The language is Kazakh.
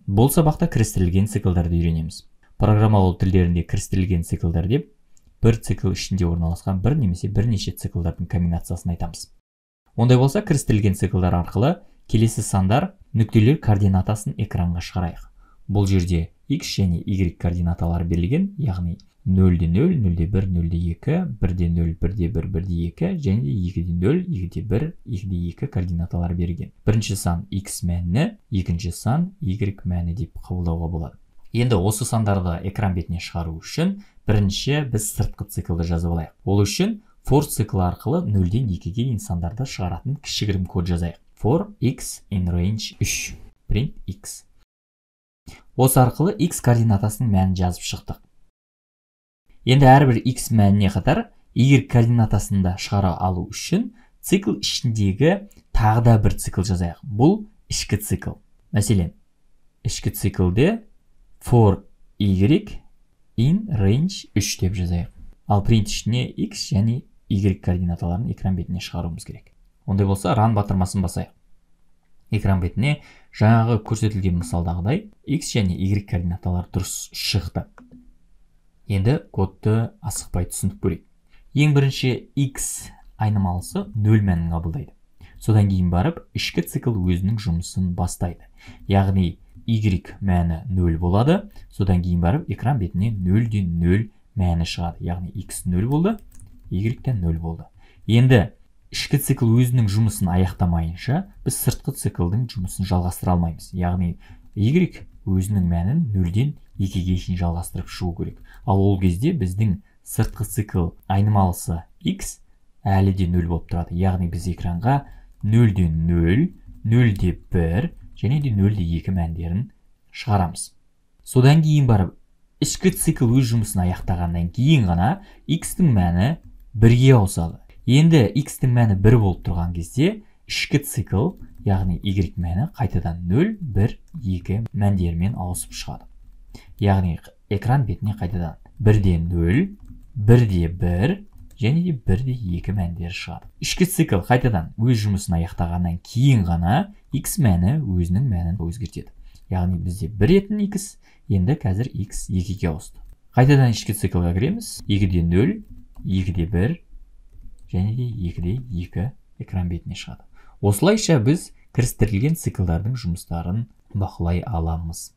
Бұл сабақта кірістірілген циклдарды үйренеміз. Программалау тілдерінде кірістірілген циклдар деп бір цикл ішінде орналасқан бір немесе бірнеше циклдардың комбинациясын айтамыз. Ондай болса, кірістірілген циклдар арқылы келесі сандар нүктелер координатасын экранға шығарайық. Бұл жерде x және y координаталары берілген, яғни 0-де 0, 0-де 1, 0-де 2, 1-де 0, 1-де 1, 1-де 2 және 2-де 0, 2-де 1, 2-де 2 координаталары берілген. Бірінші сан x мәні, екінші сан y мәні деп қабылдауға болады. Енді осы сандарды экран бетіне шығару үшін бірінші біз сыртқы циклды жазып алайық. Ол үшін for циклы арқылы 0-ден 2-ге дейін сандарды шығаратын кішігірім код жазайық. For x in range 3, print x. Осы арқылы x координатасының мәнін жазып шықтық. Енді әрбір x мәніне қатар y координатасын да шығара алу үшін цикл ішіндегі тағы да бір цикл жазайық. Бұл ішкі цикл. Мәселен, ішкі циклде for y in range 3 деп жазайық. Ал print ішіне x және y координаталарын экран бетіне шығаруымыз керек. Ондай болса, run батырмасын басайық. Экран бетіне жаңағы көрсетілген мысалдағыдай x және y координаталары дұрыс шықты. Енді кодты асықпай түсініп көрейік. Ең бірінші x айнымалысы 0 мәнін қабылдайды. Содан кейін барып ішкі цикл өзінің жұмысын бастайды. Яғни y мәні 0 болады. Содан кейін барып экран бетіне 0-ден 0 мәні шығады. Яғни x 0 болды, y те 0 болды. Енді ішкі цикл өзінің жұмысын аяқтамайынша біз сыртқы циклдың жұмысын жалғастыра алмаймыз. Яғни y өзінің мәнін 0-ден 2-ге шейін жалғастырып шығу керек. Ал ол кезде біздің сыртқы цикл айнымалысы x әлі де 0 болып тұрады. Яғни біз экранға 0-ден 0, 0-де 1 және де 0-де 2 мәндерін шығарамыз. Содан кейін барып ішкі цикл өз жұмысын аяқтағаннан кейін ғана x-тің мәні 1-ге ауысады. Енді x-тің мәні 1 болып тұрған кезде ішкі цикл, яғни y мәні қайтадан 0, 1, 2 мәндерімен ауысып шығады. Яғни экран бетіне қайтадан 1-де 0, 1-де 1 және де 1-де 2 мәндері шығады. Ішкі цикл қайтадан өз жұмысын аяқтағаннан кейін ғана x мәні өзінің мәнін өзгертеді. Яғни бізде 1 етін x, енді қазір x 2-ге ауысты. Қайтадан ішкі циклға кіреміз. 2-де 0, 2-де 1 және де 2-де 2 экран бетіне шығады. Осылайша біз кірістірілген циклдардың жұмыстарын бақылай аламыз.